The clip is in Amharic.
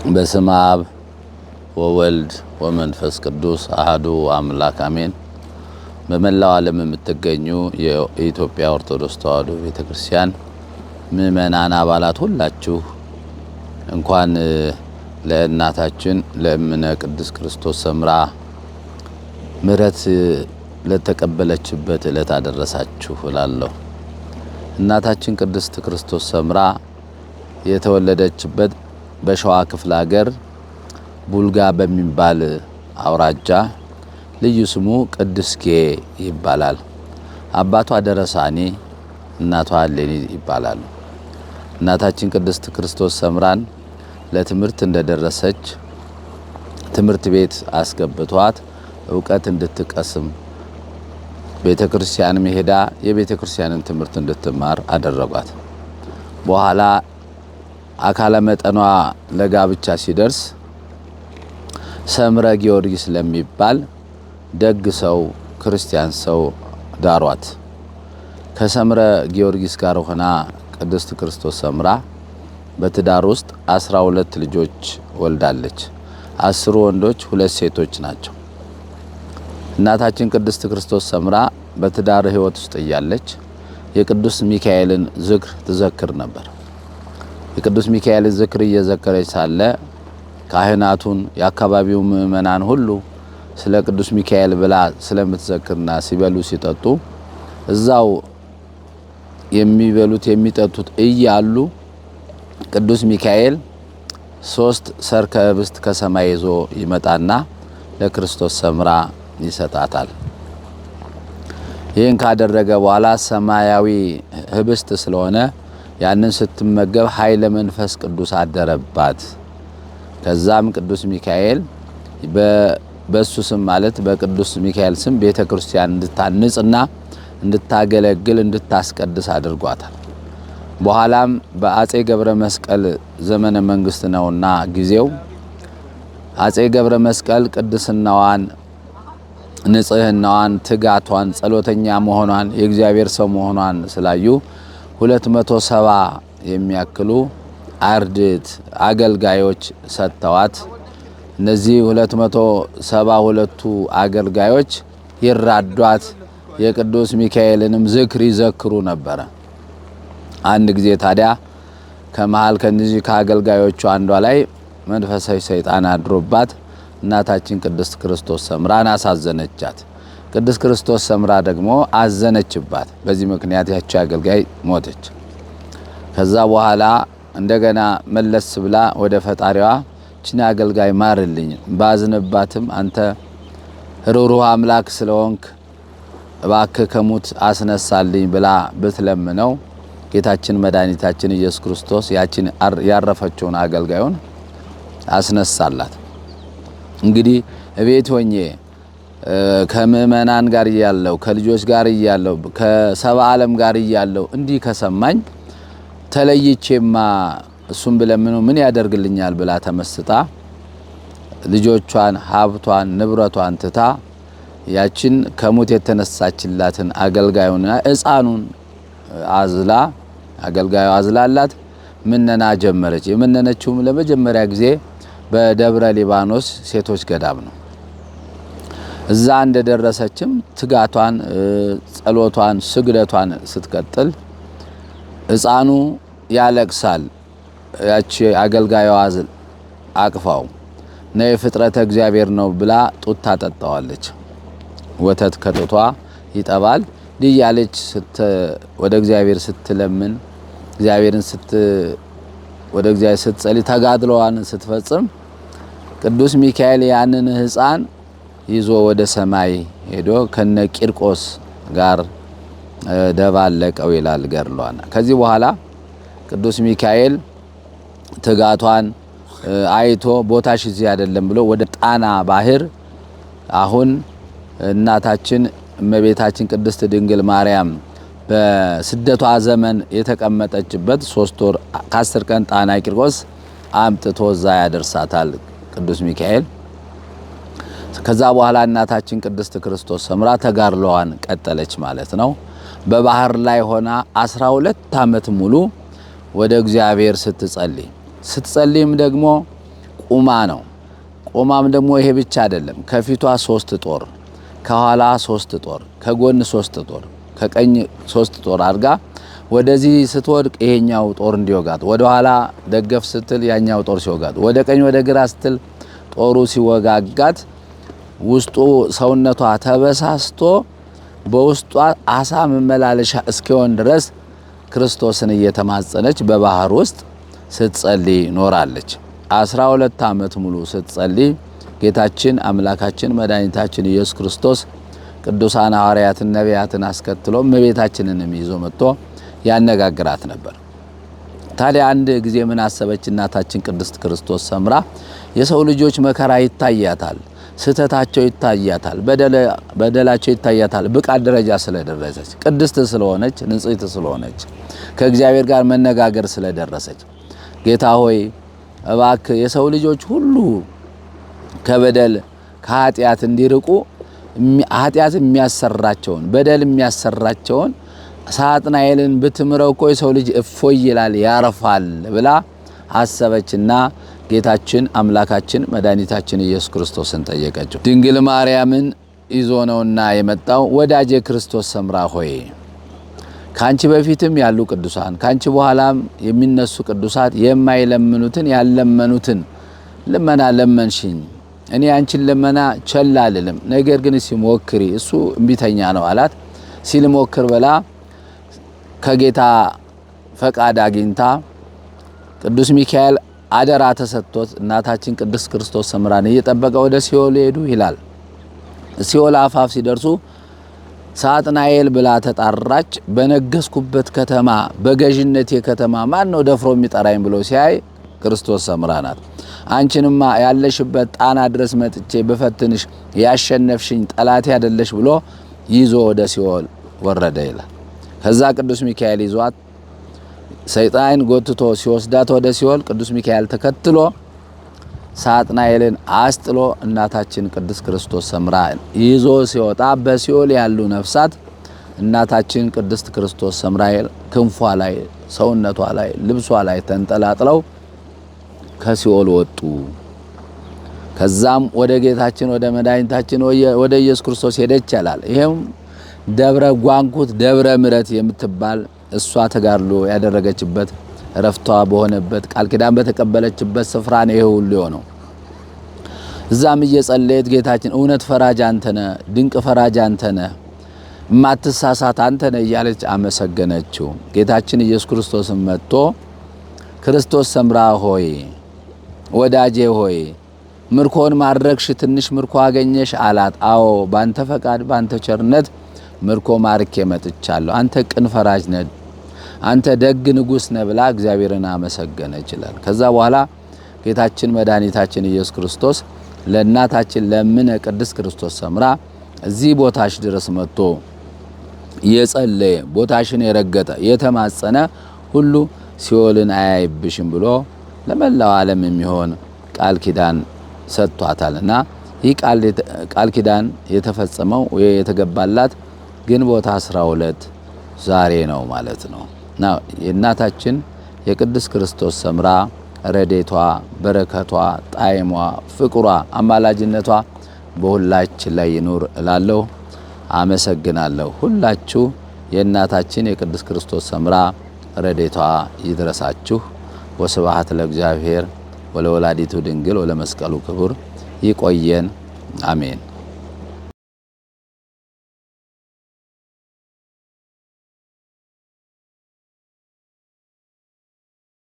በስመ አብ ወወልድ ወመንፈስ ቅዱስ አሐዱ አምላክ አሜን። በመላው ዓለም የምትገኙ የኢትዮጵያ ኦርቶዶክስ ተዋሕዶ ቤተክርስቲያን ምእመናን አባላት ሁላችሁ እንኳን ለእናታችን ለእምነ ቅድስት ክርስቶስ ሰምራ ምሕረት ለተቀበለችበት ዕለት አደረሳችሁ እላለሁ። እናታችን ቅድስት ክርስቶስ ሰምራ የተወለደችበት በሸዋ ክፍለ ሀገር ቡልጋ በሚባል አውራጃ ልዩ ስሙ ቅድስጌ ይባላል። አባቷ ደረሳኔ፣ እናቷ ሌኒ ይባላሉ። እናታችን ቅድስት ክርስቶስ ሰምራን ለትምህርት እንደደረሰች ትምህርት ቤት አስገብቷት እውቀት እንድትቀስም ቤተ ክርስቲያንም ሄዳ የቤተ ክርስቲያንን ትምህርት እንድትማር አደረጓት። በኋላ አካለ መጠኗ ለጋብቻ ሲደርስ ሰምረ ጊዮርጊስ ለሚባል ደግ ሰው ክርስቲያን ሰው ዳሯት። ከሰምረ ጊዮርጊስ ጋር ሆና ቅድስት ክርስቶስ ሰምራ በትዳር ውስጥ 12 ልጆች ወልዳለች። 10 ወንዶች፣ 2 ሴቶች ናቸው። እናታችን ቅድስት ክርስቶስ ሰምራ በትዳር ሕይወት ውስጥ እያለች የቅዱስ ሚካኤልን ዝክር ትዘክር ነበር። የቅዱስ ሚካኤልን ዝክር እየዘከረች ሳለ ካህናቱን የአካባቢው ምእመናን ሁሉ ስለ ቅዱስ ሚካኤል ብላ ስለምትዘክርና ሲበሉ ሲጠጡ እዛው የሚበሉት የሚጠጡት እያሉ ቅዱስ ሚካኤል 3 ሰርከ ኅብስት ከሰማይ ይዞ ይመጣና ለክርስቶስ ሰምራ ይሰጣታል። ይህን ካደረገ በኋላ ሰማያዊ ኅብስት ስለሆነ ያንን ስትመገብ ኃይለ መንፈስ ቅዱስ አደረባት። ከዛም ቅዱስ ሚካኤል በሱ ስም ማለት በቅዱስ ሚካኤል ስም ቤተክርስቲያን እንድታንጽና እንድታገለግል እንድታስቀድስ አድርጓታል። በኋላም በአጼ ገብረ መስቀል ዘመነ መንግስት ነውና ጊዜው አጼ ገብረ መስቀል ቅድስናዋን፣ ንጽህናዋን፣ ትጋቷን፣ ጸሎተኛ መሆኗን፣ የእግዚአብሔር ሰው መሆኗን ስላዩ 270 የሚያክሉ አርድእት አገልጋዮች ሰጥተዋት እነዚህ 272ቱ አገልጋዮች ይራዷት የቅዱስ ሚካኤልንም ዝክር ይዘክሩ ነበረ። አንድ ጊዜ ታዲያ ከመሃል ከነዚህ ከአገልጋዮቹ አንዷ ላይ መንፈሳዊ ሰይጣን አድሮባት እናታችን ቅድስት ክርስቶስ ሰምራን አሳዘነቻት። ቅድስት ክርስቶስ ሰምራ ደግሞ አዘነችባት። በዚህ ምክንያት ያቺ አገልጋይ ሞተች። ከዛ በኋላ እንደገና መለስ ብላ ወደ ፈጣሪዋ ችን አገልጋይ ማርልኝ፣ ባዝንባትም አንተ ርኅሩህ አምላክ ስለሆንክ እባክህ ከሙት አስነሳልኝ ብላ ብትለምነው ጌታችን መድኃኒታችን ኢየሱስ ክርስቶስ ያችን ያረፈችውን አገልጋዩን አስነሳላት። እንግዲህ እቤት ሆኜ ከምእመናን ጋር እያለሁ፣ ከልጆች ጋር እያለሁ፣ ከሰብአ ዓለም ጋር እያለሁ እንዲህ ከሰማኝ ተለይቼማ እሱን ብለምነው ምን ያደርግልኛል ብላ ተመስጣ ልጆቿን፣ ሀብቷን፣ ንብረቷን ትታ ያችን ከሙት የተነሳችላትን አገልጋዩንና ሕፃኑን አዝላ አገልጋዩ አዝላላት ምነና ጀመረች። የመነነችውም ለመጀመሪያ ጊዜ በደብረ ሊባኖስ ሴቶች ገዳም ነው። እዛ እንደደረሰችም ትጋቷን፣ ጸሎቷን፣ ስግደቷን ስትቀጥል ሕፃኑ ያለቅሳል። ያቺ አገልጋዩ አዝል አቅፋው ነይ ፍጥረተ እግዚአብሔር ነው ብላ ጡት ታጠጣዋለች። ወተት ከጡቷ ይጠባል። እንዲህ እያለች ወደ እግዚአብሔር ስትለምን እግዚአብሔርን ወደ እግዚአብሔር ስትጸልይ ተጋድሎዋን ስትፈጽም ቅዱስ ሚካኤል ያንን ሕፃን ይዞ ወደ ሰማይ ሄዶ ከነ ቂርቆስ ጋር ደባለቀው ይላል ገድሏን። ከዚህ በኋላ ቅዱስ ሚካኤል ትጋቷን አይቶ ቦታሽ እዚህ አይደለም ብሎ ወደ ጣና ባህር አሁን እናታችን እመቤታችን ቅድስት ድንግል ማርያም በስደቷ ዘመን የተቀመጠችበት 3 ወር ከ10 ቀን ጣና ቂርቆስ አምጥቶ እዛ ያደርሳታል ቅዱስ ሚካኤል። ከዛ በኋላ እናታችን ቅድስት ክርስቶስ ሰምራ ተጋድሎዋን ቀጠለች ማለት ነው። በባህር ላይ ሆና 12 ዓመት ሙሉ ወደ እግዚአብሔር ስትጸልይ ስትጸልይም ደግሞ ቁማ ነው። ቁማም ደግሞ ይሄ ብቻ አይደለም። ከፊቷ 3 ጦር፣ ከኋላ 3 ጦር፣ ከጎን 3 ጦር፣ ከቀኝ 3 ጦር አድርጋ ወደዚህ ስትወድቅ ይሄኛው ጦር እንዲወጋት፣ ወደ ኋላ ደገፍ ስትል ያኛው ጦር ሲወጋት፣ ወደ ቀኝ ወደ ግራ ስትል ጦሩ ሲወጋጋት ውስጡ ሰውነቷ ተበሳስቶ በውስጧ አሳ መመላለሻ እስኪሆን ድረስ ክርስቶስን እየተማጸነች በባህር ውስጥ ስትጸልይ ኖራለች። 12 ዓመት ሙሉ ስትጸልይ ጌታችን አምላካችን መድኃኒታችን ኢየሱስ ክርስቶስ ቅዱሳን ሐዋርያትን ነቢያትን አስከትሎ እመቤታችንንም ይዞ መጥቶ ያነጋግራት ነበር። ታዲያ አንድ ጊዜ ምን አሰበች እናታችን ቅድስት ክርስቶስ ሰምራ? የሰው ልጆች መከራ ይታያታል፣ ስህተታቸው ይታያታል፣ በደላቸው ይታያታል። ብቃት ደረጃ ስለደረሰች፣ ቅድስት ስለሆነች፣ ንጽሕት ስለሆነች፣ ከእግዚአብሔር ጋር መነጋገር ስለደረሰች፣ ጌታ ሆይ እባክህ የሰው ልጆች ሁሉ ከበደል ከኃጢአት እንዲርቁ ኃጢአት የሚያሰራቸውን በደል የሚያሰራቸውን ሳጥናኤልን ብትምረው እኮ የሰው ልጅ እፎይ ይላል ያርፋል ብላ አሰበችና ጌታችን አምላካችን መድኃኒታችን ኢየሱስ ክርስቶስን ጠየቀችው። ድንግል ማርያምን ይዞ ነውና የመጣው። ወዳጄ ክርስቶስ ሰምራ ሆይ፣ ካንቺ በፊትም ያሉ ቅዱሳን ካንቺ በኋላም የሚነሱ ቅዱሳት የማይለምኑትን ያልለመኑትን ልመና ለመንሽኝ። እኔ አንቺን ልመና ቸል አልልም። ነገር ግን ሲሞክሪ እሱ እምቢተኛ ነው አላት። ሲልሞክር ብላ ከጌታ ፈቃድ አግኝታ ቅዱስ ሚካኤል አደራ ተሰጥቶት እናታችን ቅድስት ክርስቶስ ሰምራን እየጠበቀ ወደ ሲኦል ሄዱ ይላል። ሲኦል አፋፍ ሲደርሱ ሳጥናኤል ብላ ተጣራች። በነገስኩበት ከተማ፣ በገዥነቴ ከተማ ማን ነው ደፍሮ የሚጠራኝ ብሎ ሲያይ ክርስቶስ ሰምራ ናት። አንቺንማ ያለሽበት ጣና ድረስ መጥቼ በፈትንሽ ያሸነፍሽኝ ጠላቴ አይደለሽ ብሎ ይዞ ወደ ሲኦል ወረደ ይላል። ከዛ ቅዱስ ሚካኤል ይዟት ሰይጣን ጎትቶ ሲወስዳት ወደ ሲኦል ቅዱስ ሚካኤል ተከትሎ ሳጥናኤልን አስጥሎ እናታችን ቅድስት ክርስቶስ ሰምራ ይዞ ሲወጣ በሲኦል ያሉ ነፍሳት እናታችን ቅድስት ክርስቶስ ሰምራ ክንፏ ላይ፣ ሰውነቷ ላይ፣ ልብሷ ላይ ተንጠላጥለው ከሲኦል ወጡ። ከዛም ወደ ጌታችን ወደ መድኃኒታችን ወደ ኢየሱስ ክርስቶስ ሄደች ይላል። ይሄም ደብረ ጓንኩት ደብረ ምሕረት የምትባል እሷ ተጋድሎ ያደረገችበት፣ እረፍቷ በሆነበት፣ ቃል ኪዳን በተቀበለችበት ስፍራ ነው ይሄ ሁሉ የሆነው። እዛም እየጸለየት ጌታችን እውነት ፈራጅ አንተ ነህ፣ ድንቅ ፈራጅ አንተ ነህ፣ የማትሳሳት አንተ ነህ እያለች አመሰገነችው። ጌታችን ኢየሱስ ክርስቶስን መጥቶ ክርስቶስ ሰምራ ሆይ፣ ወዳጄ ሆይ፣ ምርኮን ማድረግሽ፣ ትንሽ ምርኮ አገኘሽ አላት። አዎ፣ ባንተ ፈቃድ ባንተ ቸርነት ምርኮ ማርኬ መጥቻለሁ። አንተ ቅን ፈራጅ ነህ፣ አንተ ደግ ንጉስ ነህ ብላ እግዚአብሔርን አመሰገነች ይላል። ከዛ በኋላ ጌታችን መድኃኒታችን ኢየሱስ ክርስቶስ ለእናታችን ለምነ ቅድስት ክርስቶስ ሰምራ እዚህ ቦታሽ ድረስ መጥቶ የጸለየ፣ ቦታሽን የረገጠ፣ የተማጸነ ሁሉ ሲኦልን አያይብሽም ብሎ ለመላው ዓለም የሚሆን ቃል ኪዳን ሰጥቷታልና ይህ ቃል ኪዳን የተፈጸመው ወይ የተገባላት ግንቦት 12 ዛሬ ነው ማለት ነው። እና የእናታችን የቅድስት ክርስቶስ ሰምራ ረዴቷ፣ በረከቷ፣ ጣዕሟ፣ ፍቅሯ፣ አማላጅነቷ በሁላችን ላይ ይኑር እላለሁ። አመሰግናለሁ። ሁላችሁ የእናታችን የቅድስት ክርስቶስ ሰምራ ረዴቷ ይድረሳችሁ። ወስብሐት ለእግዚአብሔር ወለወላዲቱ ድንግል ወለመስቀሉ ክቡር። ይቆየን። አሜን።